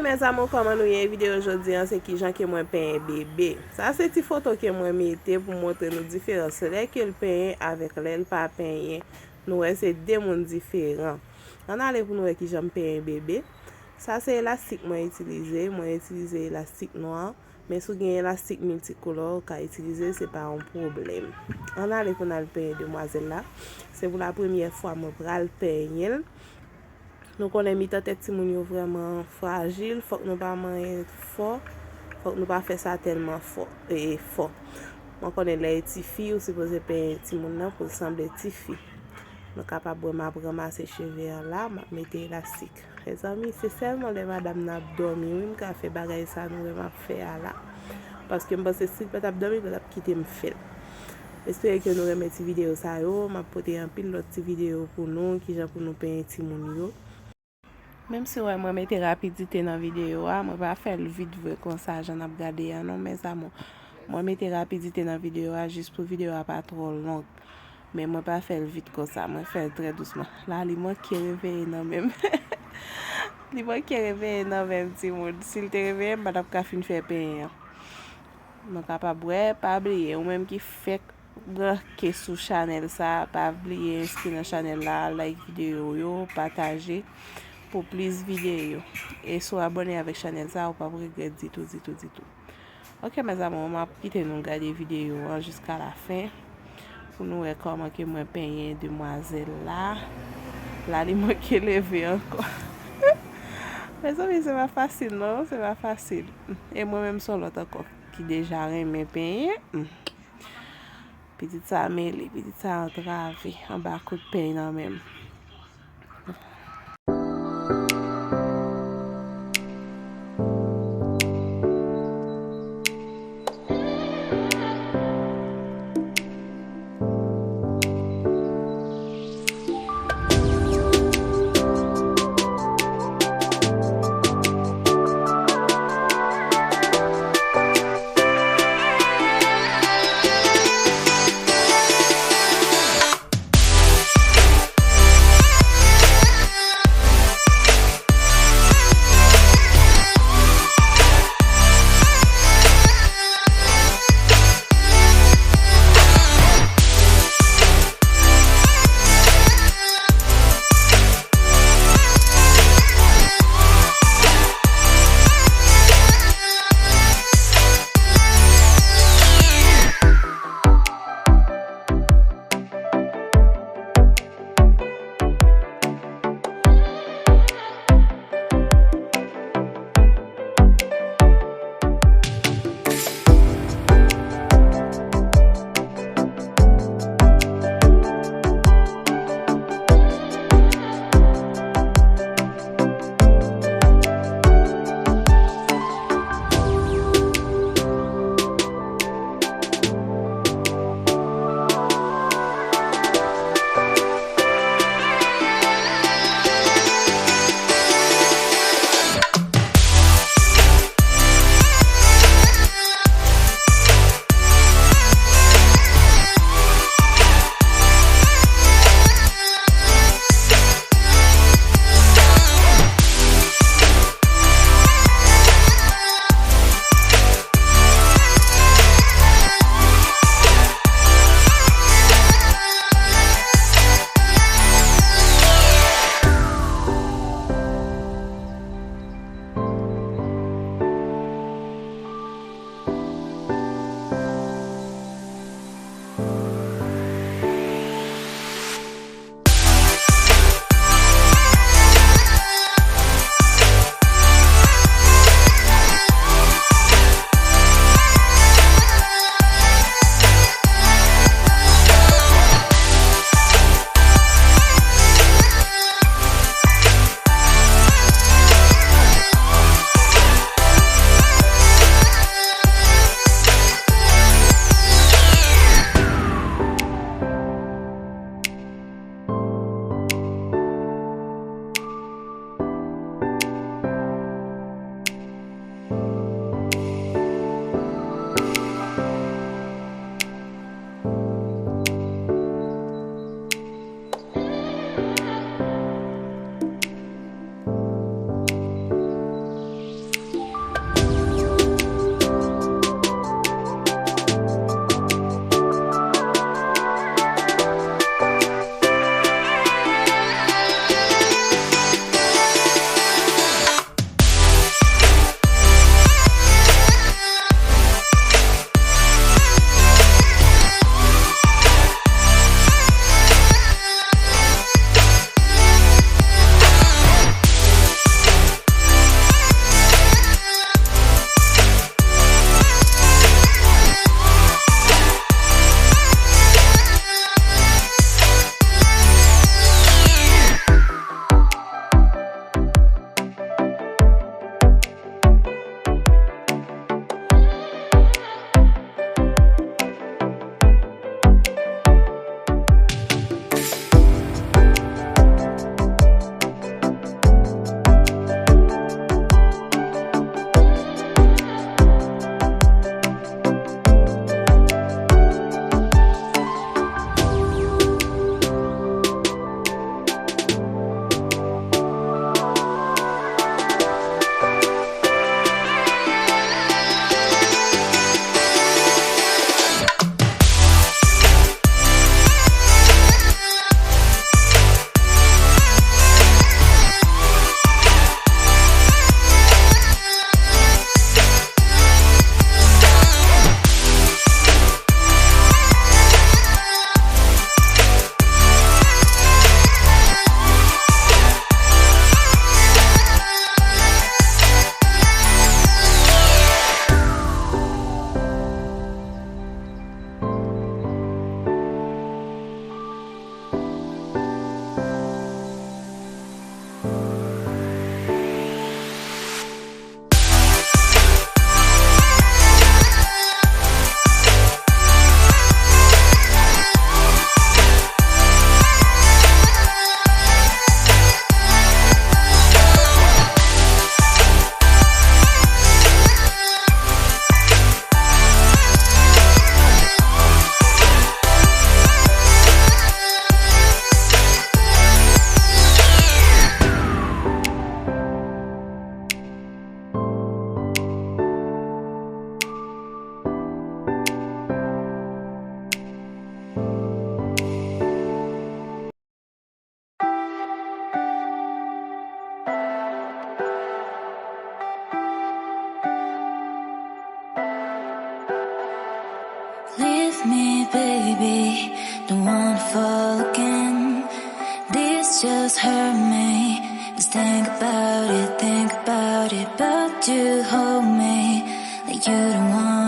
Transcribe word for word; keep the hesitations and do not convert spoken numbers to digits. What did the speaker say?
Mes amours, kòman nou ye? Videyo jodi a se kijan ke mwen penyen bebe. Sa se ti foto ke mwen mete pou montre nou diferans lè ke l penyen avèk lè l pa penyen. Nou wè se de moun diferan. Ann ale pou nou wè kijan m penyen bebe. Sa se elastik mwen itilize. Mwen itilize elastik nwa. Men si w gen elastik miltikolè ou ka itilize, se pa yon pwoblèm. Ann ale pou n al penyen demwazèl la. Se pou la premyè fwa mwen pral penyen l. Nou konnen mitan tèt timoun yo vrèman frajil, fòk nou pa manyen fò, fòk nou pa fè sa tèlman fò, e, fò. Mwen konnen lè e tifi, ou sipoze penyen timoun nan pou l sanble tifi. Nou kapab wè m ap ranmase cheve an la, m ap mete elastik. Mezanmi, se sèlman lè madanm nan ap dòmi, wi, m ka fè bagay sa nou wè m ap fè a la. Paske m panse si l pa t ap dòmi, l pa t ap kite m fè l. M espere ke nou renmen ti videyo sa yo. M ap pote anpil lòt ti videyo pou nou, kijan pou nou penyen timoun yo. Menm si w wè mwen mete rapidite nan videyo a, mwen pa fè l vit vre konsa jan n ap gade a non, mes amours. Mwen mete rapidite nan videyo a jis pou videyo a pa twò long. Men mwen pa fè l vit konsa, mwen fè l trè dousman. La, li manke reveye nan men m. Li manke reveye nan men m, timoun. Si l te reveye, m pa t ap ka fin fè penyen an. Nou kapab wè, pa bliye, ou menm ki fèk branke sou chanèl sa, pa bliye enskri nan chanèl la, like videyo yo, pataje pou plis videyo. E si w abòne avèk chanèl sa, ou p ap regrèt ditou, ditou, ditou. Ok, mes amours, m ap kite nou gade videyo an jiska la fen pou nou wè kòman ke mwen penyen demwazèl la. La, li manke leve ankò. Mezanmi, se pa fasil, non, se pa fasil. E mwen menm, se yon lòt ankò ki deja renmen penyen. Hmm. Pitit sa mele, pitit sa antrave, anba kout peny nan men m. Baby, don't wanna fall again. This just hurt me. Just think about it, think about it. But you hold me like you don't want